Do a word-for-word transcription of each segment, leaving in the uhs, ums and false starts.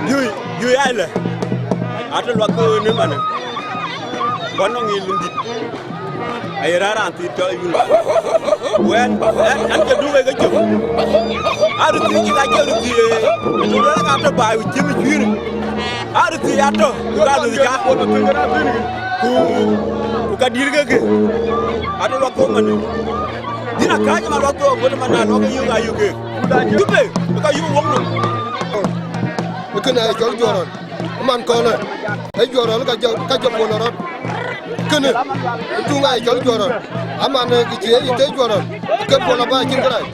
Jui, jui ai lɛ. Atɔ luak ke ni manë. Kɔn nɔŋ ŋic luŋdït. Aye raan raan thiit cɔl yul. Wɛn, ɛn, ɛn ke du wek ke cök. Arëthii cï ka cï arëthii, eh, ëtök lɔ̈k ka tɔ baai cï mi cuiir. Arëthii atɔ, ku ka dhil ca. Ku, ku ka dït ke ke. Atɔ luak ke manë. Dïn akääc ma luak thok, wën man na luak ke yök ayök kek. Jubë, ka yök wok nɔm. Kënë aye cɔl juɔrɔn. Man kɔn ë, ë juɔrɔn ka jɔ, ka jɔ puɔl rɔt. Kënë, tuŋ aye cɔl juɔrɔn. Aman, eh, kë cie yï të juɔrɔn. Ke puɔl aba cïn kërac.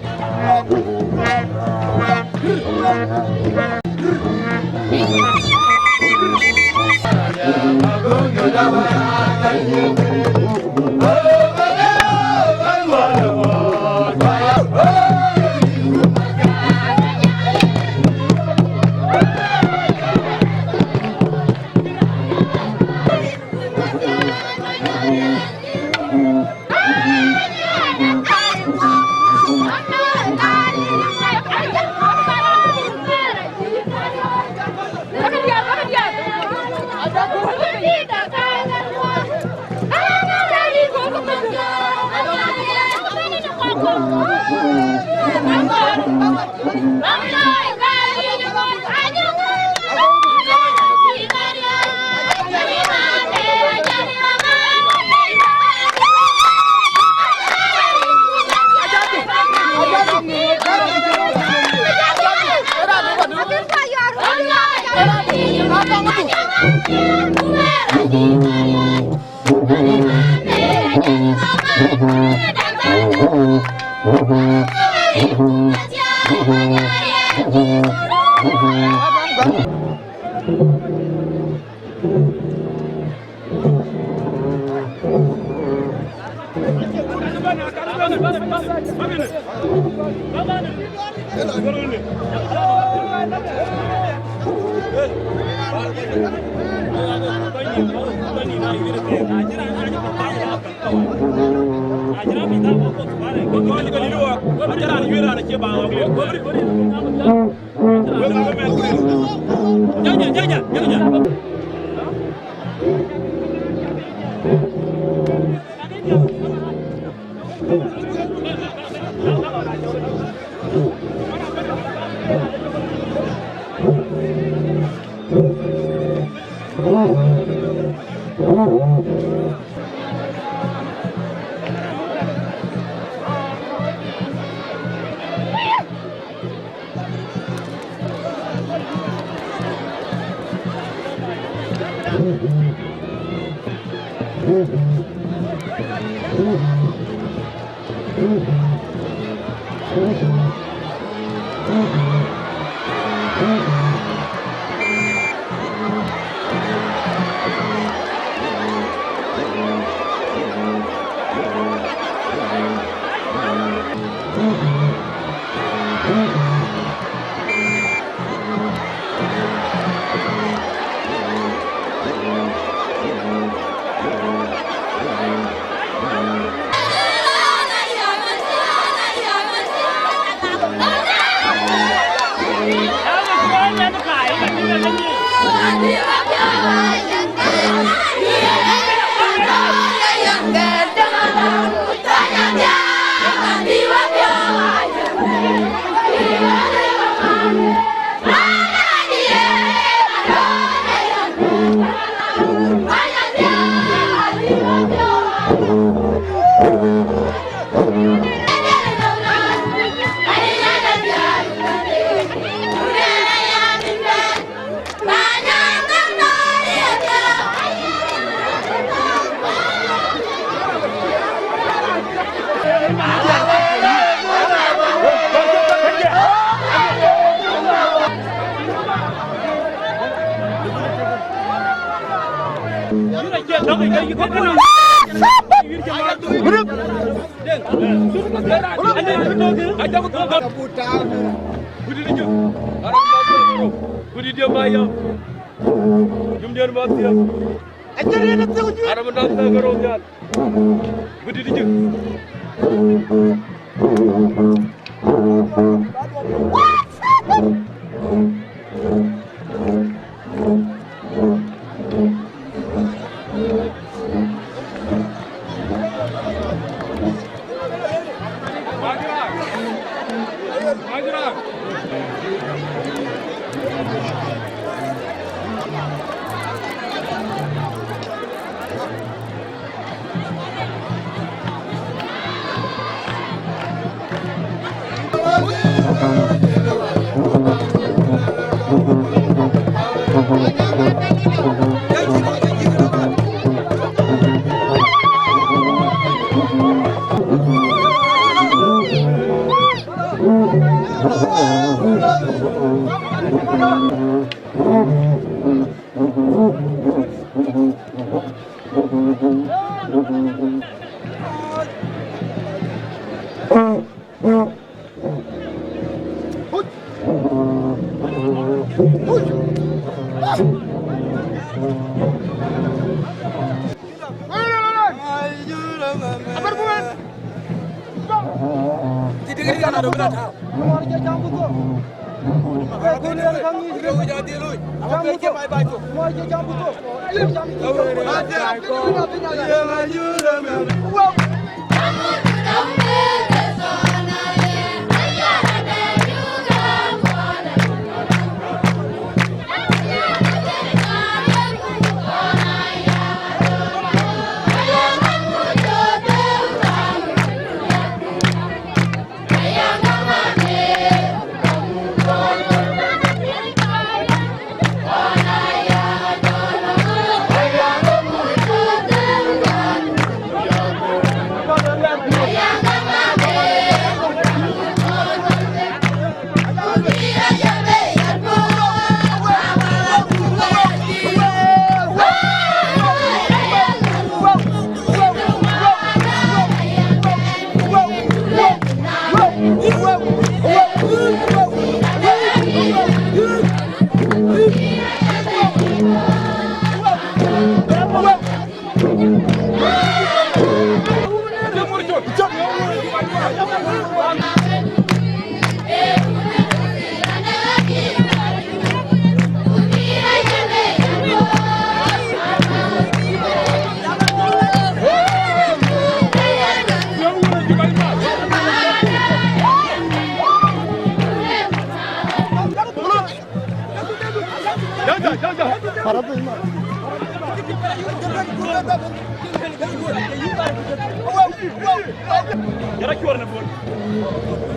Yara cuɔr në bol.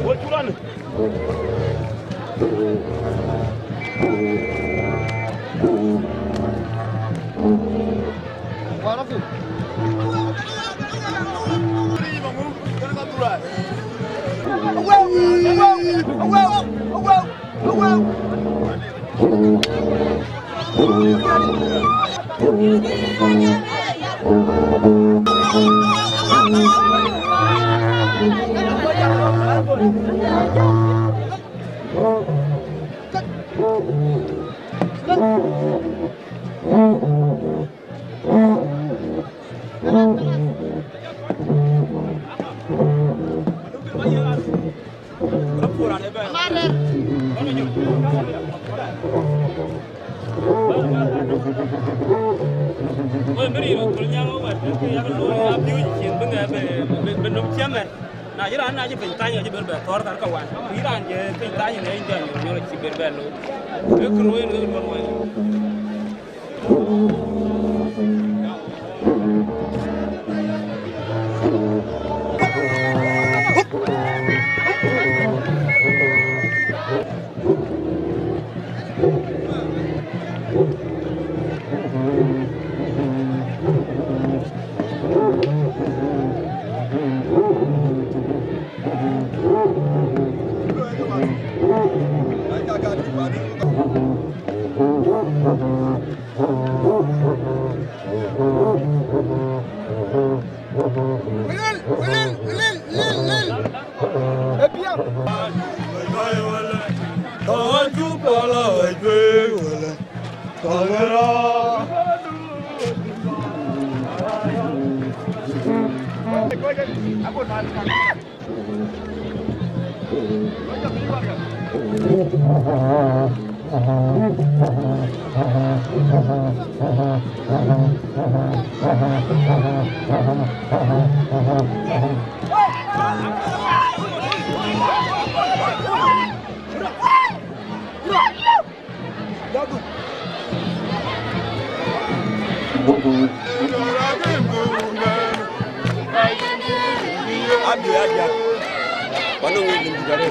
Bol curan. Wek bï rïïr ë kööl nyaŋ wek wɛ̈t, ke yak looi ë apiööc cin bï ŋɛk bï, bï, bï nöm ciɛmɛn. Na cï raan na cï piny thany, acï bɛ̈n bɛ thɔ̈r thar ke wan. Ku yïn raan cï piny thany në yïn jɔ nyuɔl nyuɔl acï bɛ̈n bɛ looi. Wek kë looi wek luɔn wɛ̈t. Abi, abi. Wano ngi lim dare.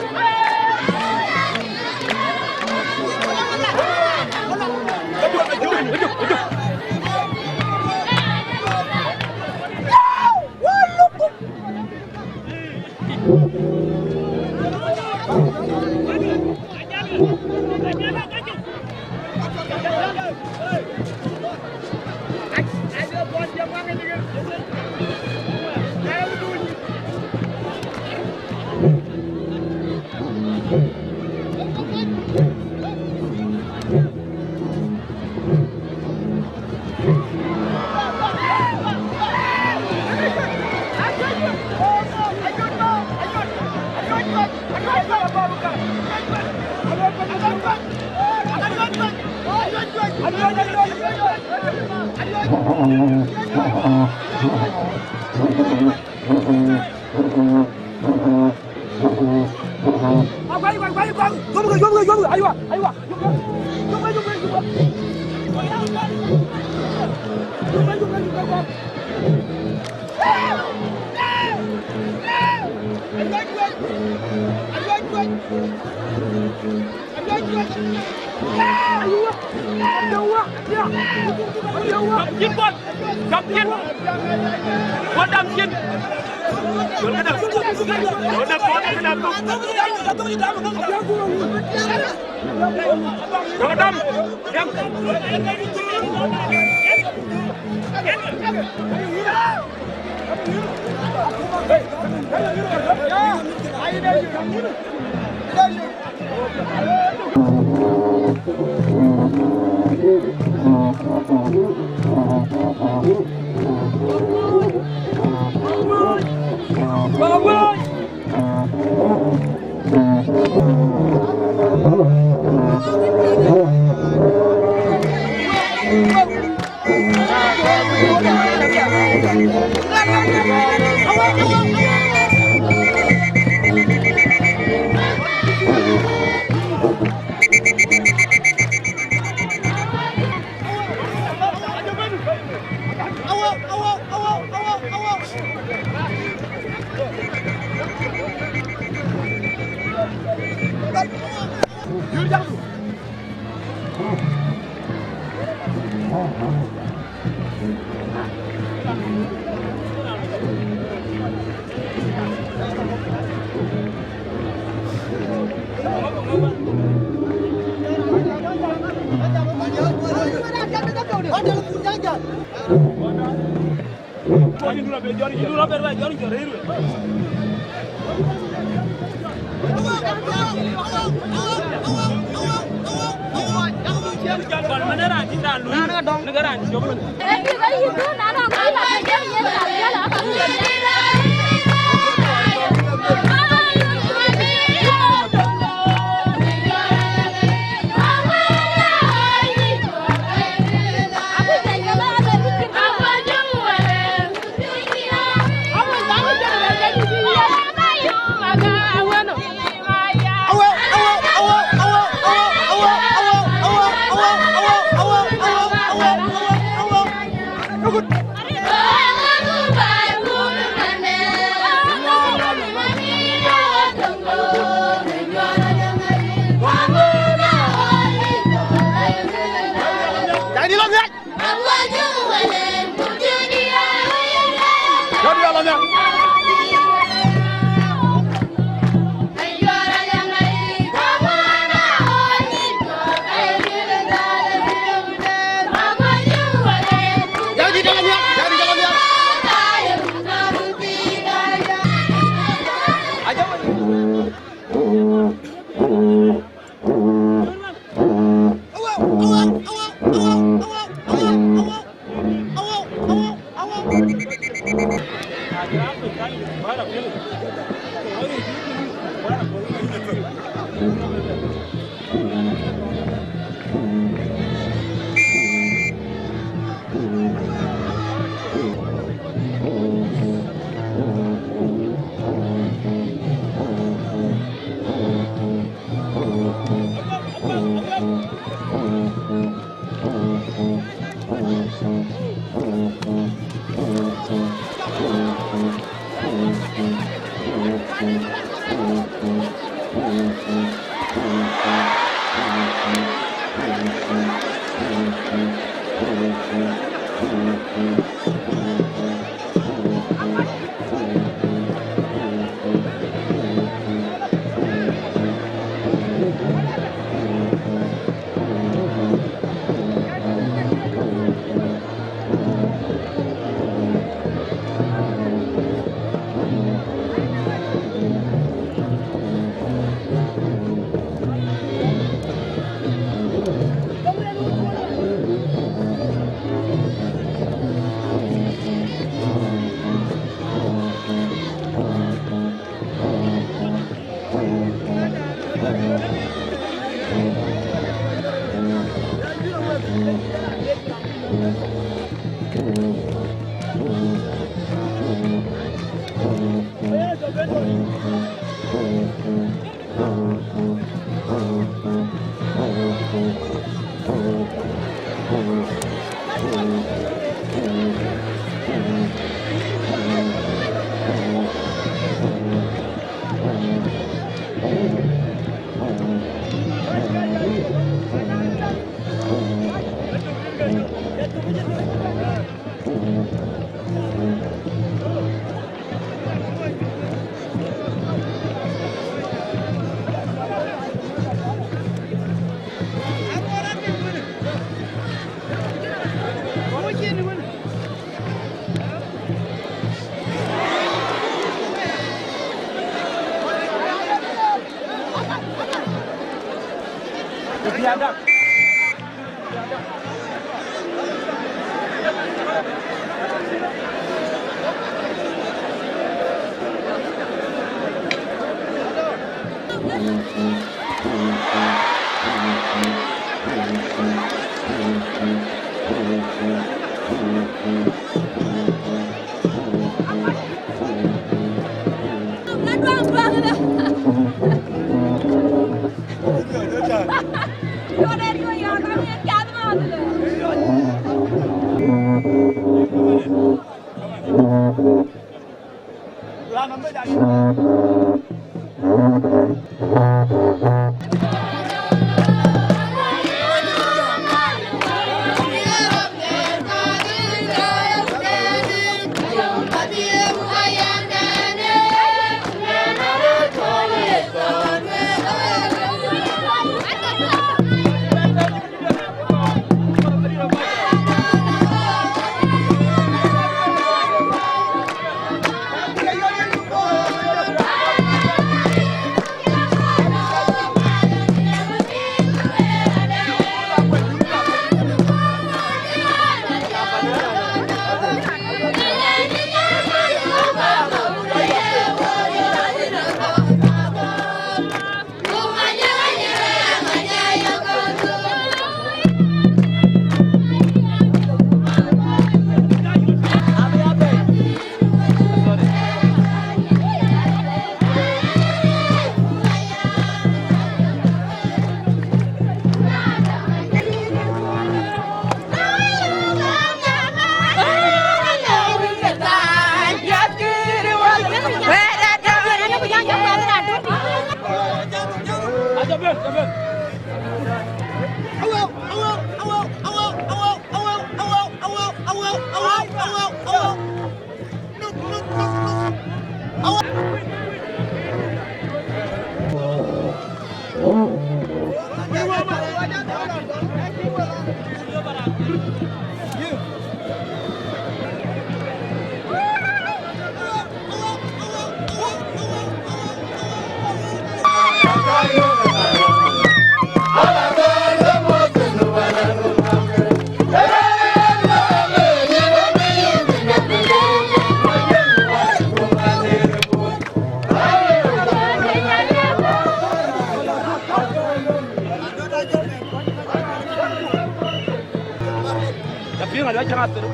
Piŋ alë cäŋ athir.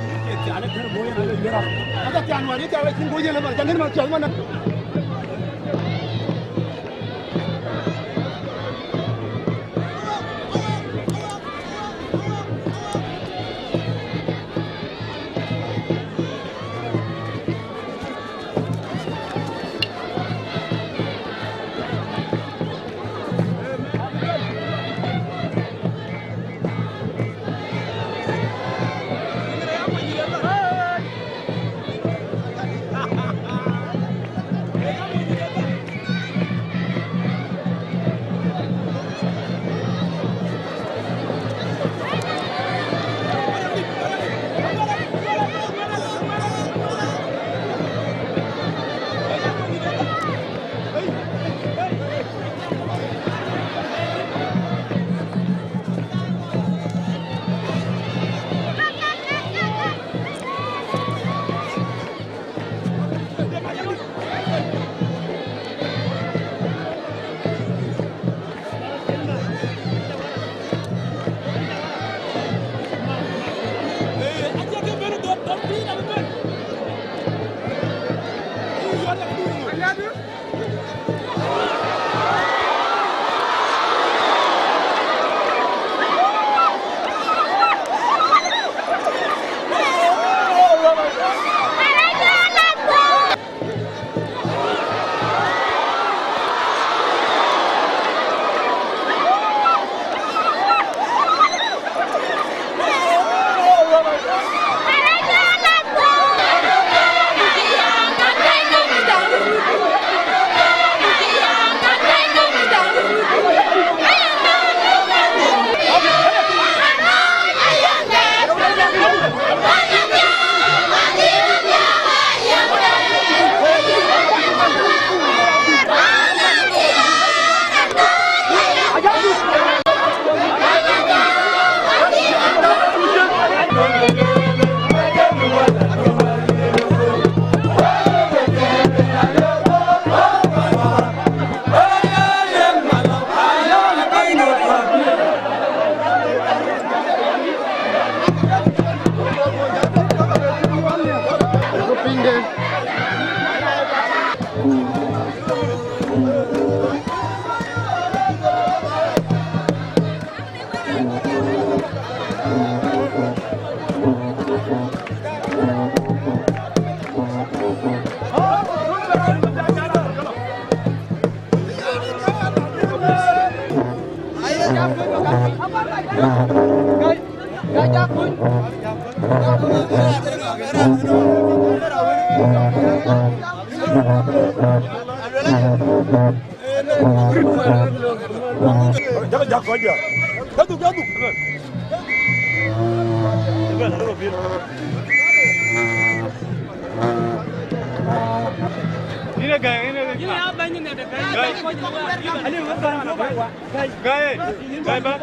Jaka, jaka kɔc ya. Aduk, aduk. Yïn ë gäi, yïn ë gäi. Yïn ë gäi. Gäi, gäi, ba.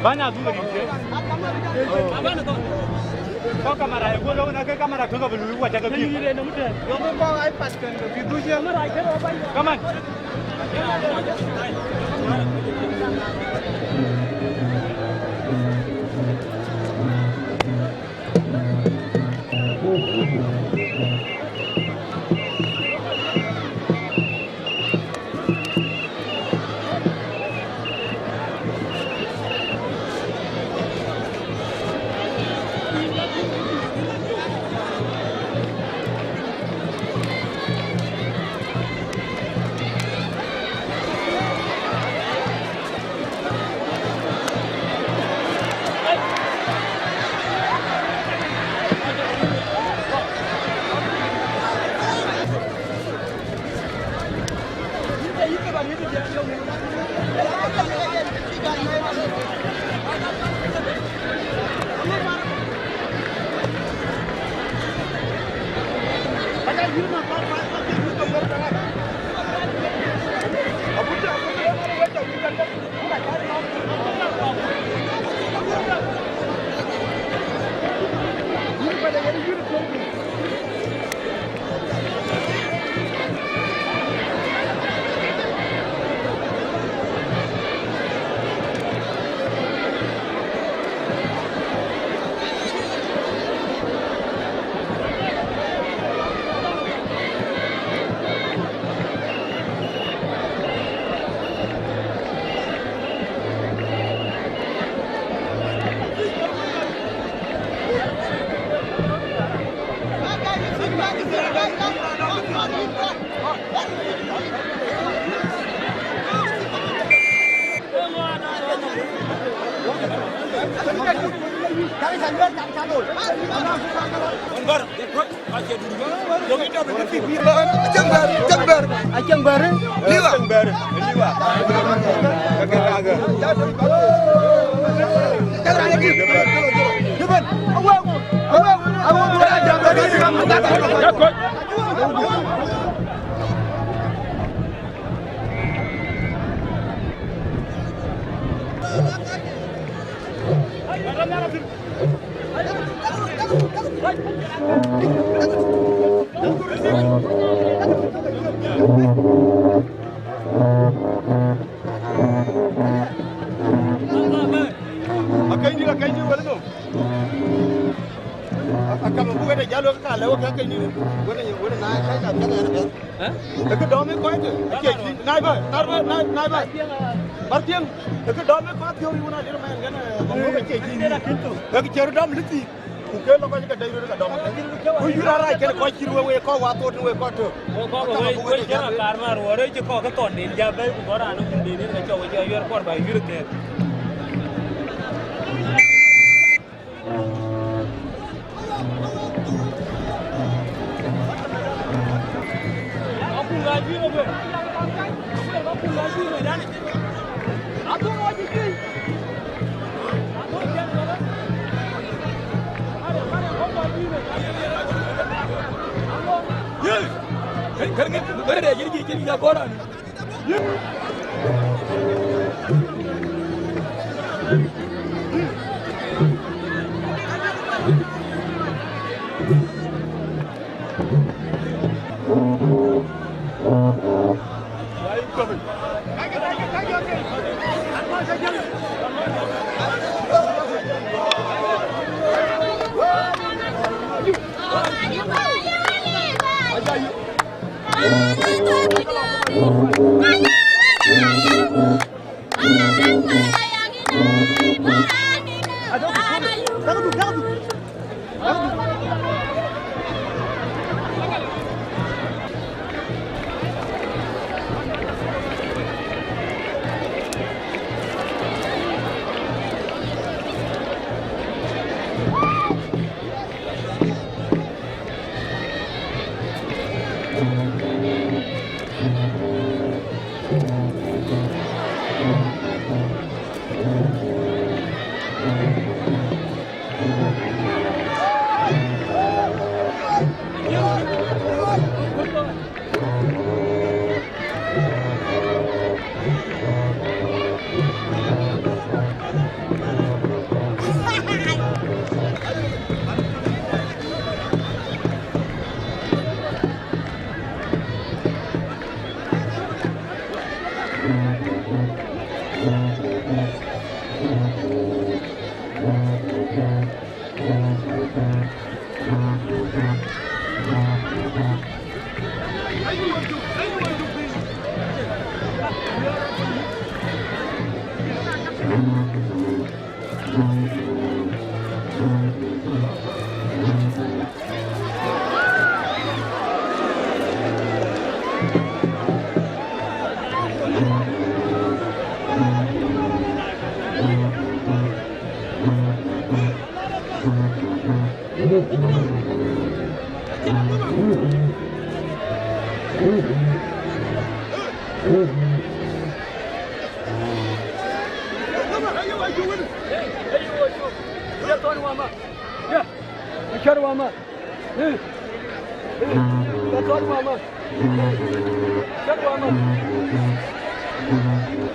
Bana dhuk rin ke. Kɔc kamera, go lo na ke kamera ke ka bï luui wa cak ke piŋ. Yo, go kɔc iPad kën ke bï dhuk ye. Come on. Aceng bɛ̈r, aceng bɛ̈r. Liwa. Aceng bɛ̈r, liwa. Ka ke ka ke. Jëbën, awek, awek, awek. Akënydït, akënydït, wël nɔm. Akam ku wëde jalo ka le ka ke ni. Wëde, wëde na ka ka ka. Eh? Ke dɔm kɔc ke. Ke ji nai ba, nar ba, nai, nai ba. Bar tieng. Ke dɔm kɔc ke wuna dir man gana. Ke ji. Ke cer dɔm liti. Ku ke lɔ kɔc ke dai rur ka dɔm. Ku yura rai ke kɔc cir we, we kɔc wa thot we kɔc to. Wo kɔc ke we, we cer kar mar wo re ci kɔc ke thon den ja be ku bora no kun den ka cɔk we cɔk yor kor ba yur ke.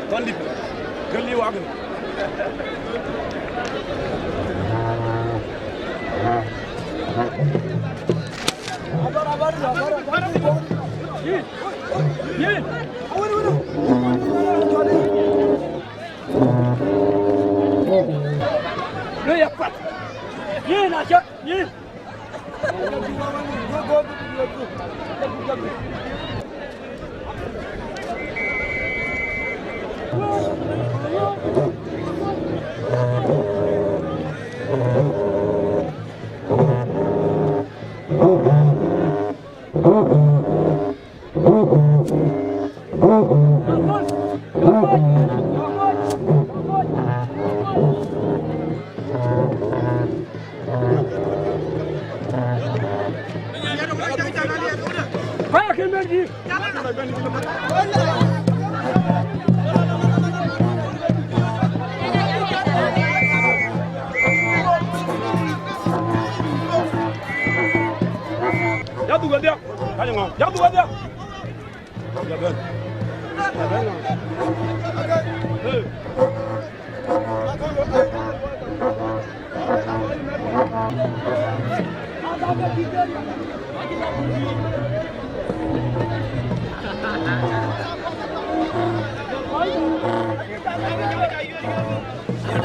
Thɔn dït, gël liu akën. Lo ya pat. Yin a cak, yin. Ya dhuk adhiak. Ka ye ŋö? Ya dhuk adhiak. Ya ben. Ya ben ŋö? Hey.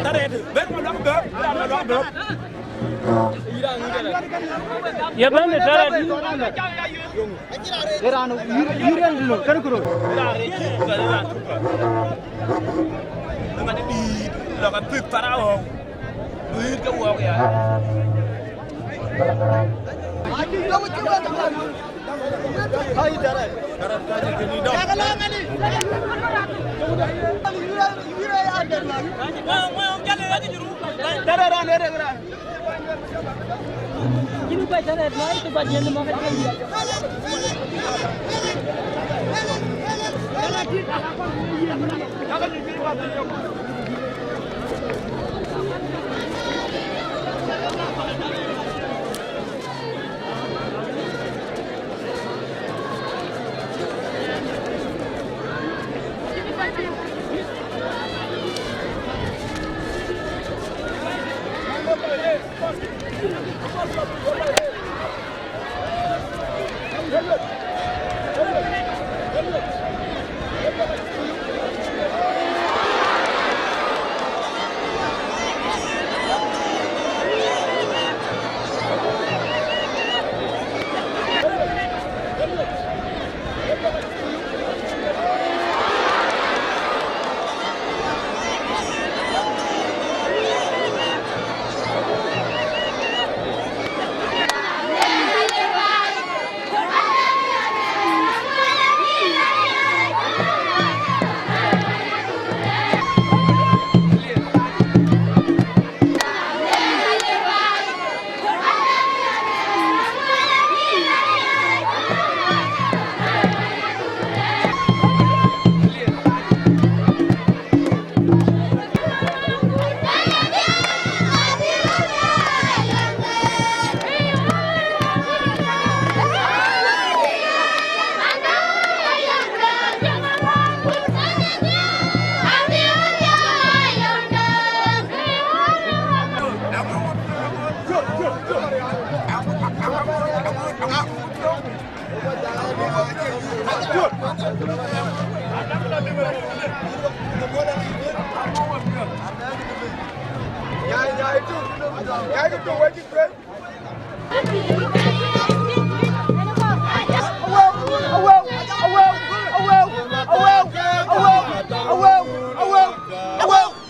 Taret, ben ma luak bɛ̈ɛ̈r, ben ma luak bɛ̈ɛ̈r. Ye ben ë taret. Ë raan yïr, yïr en dï nɔm, kën kuro. Ëmɛn dïït lɔ ka pïk Parao. Duiir ke wɔɔk ya.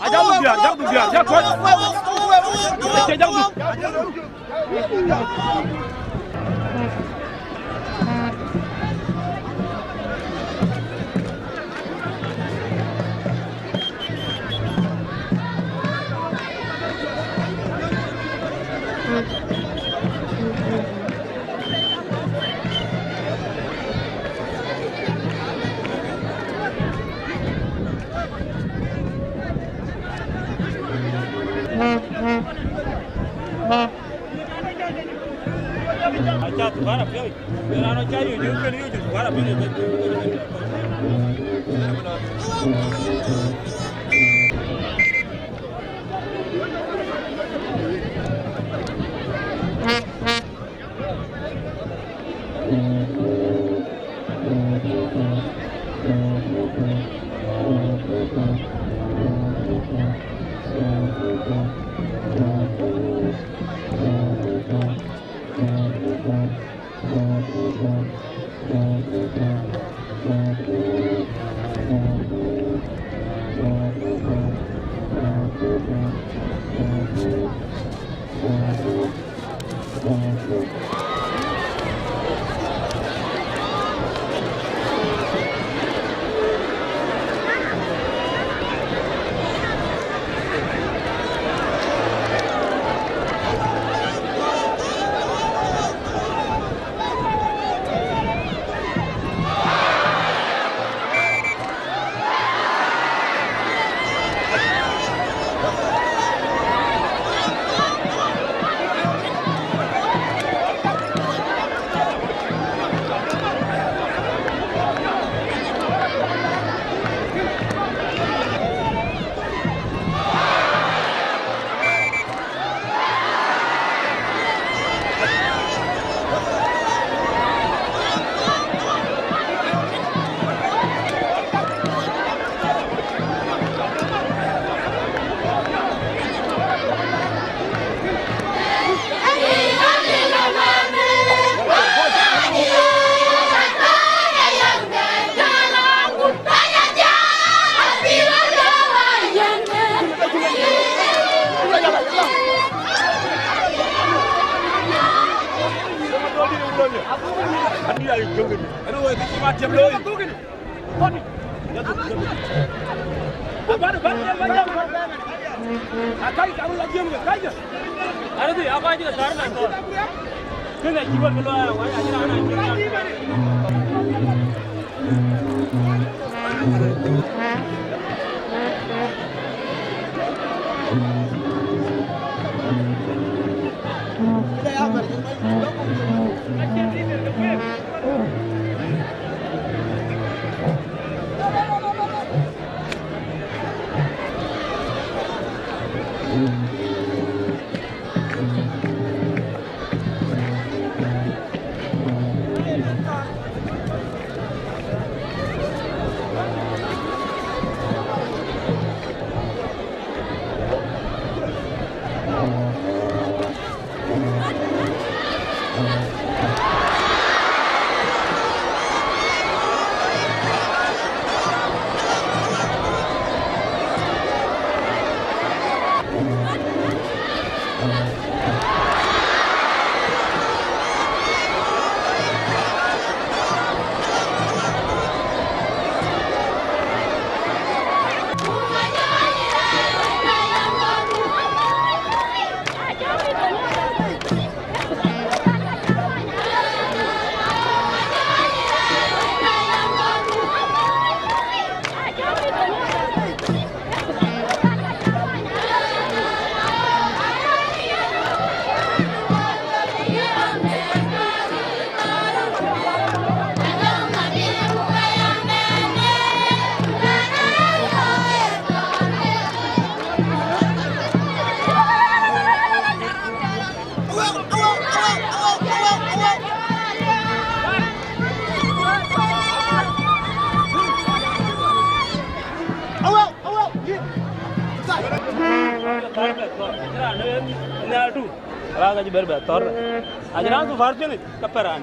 Ajak dhuk diäär, jak tuɔ̈c. Acie jak dhuk. Aca thukar apiɔ̈ɔ̈c. Raan ë cä yöc, yöc kën yöc, thukar apiɔ̈ɔ̈c. Raan acï bɛ̈r bɛ thɔ̈r. Acï raan ku pär piŋ ka pär raan.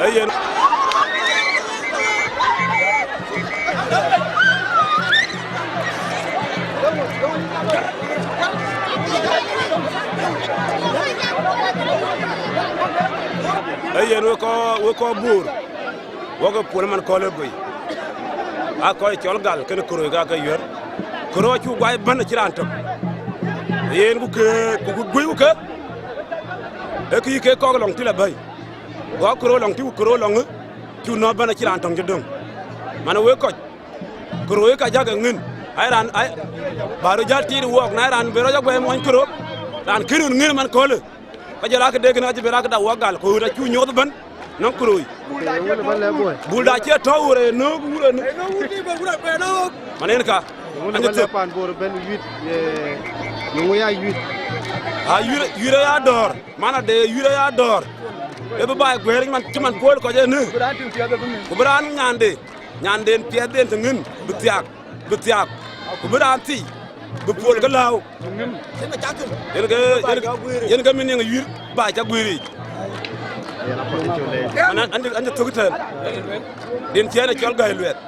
Ee yen. Ee yen, wek kɔc, wek kɔc Bor, wok ë puɔl man kööl ë goi. Aa kɔc cɔl Gal kenë Këroi ka ke yuɛ̈r. Këroi acuk guai bɛ̈n acï raan tök. Yen ku ke, ku, ku guëi ku ke, ee kë yï kek kɔ̈k lɔŋ tïl abäi. Gɔ̈k Këroi lɔŋ tï ku Këroi lɔŋ ë, cuk nɔ̈k bɛ̈n acï raan töŋ cï döŋ. Man wek kɔc, Këroi ka jäk ë ŋën. Ai raan, ai, bä röt jäl tiit wɔɔk, na raan bï rɔt jɔ guɛi muɔny Këroi, raan kën röt ŋën man köölë. Ka jɔl a këde kënë acï bï rak da wɔ Gal, ku ɣöt acuk nyuɔɔth ëbɛ̈n nɔŋ Këroi. Wun ba lɛ̈k bɔ̈. Bul da cie tɔ̈u wur ë nöök wur ë nöök. Man en ka. Wun ba lɛ̈k pan Bor ëbɛ̈n yuit, ye, ye ŋö ya yuit? A yuit, yuit aya dɔ̈ɔ̈r. Man ade yuit aya dɔ̈ɔ̈r. Ë bï baai guëër man cï man puɔl kɔc ënë. Ku bï raan nyande, nyanden piɛthden të ŋën bï thiaak, bï thiaak. Ku bï raan thii, bï puɔl ke lääu. Yen ke, yen, yen ke min yeŋ yuir ba ca guiir yic. An, an, an cï thök tɛ̈n. Din ciɛɛn ë cɔl Gäi Luɛth.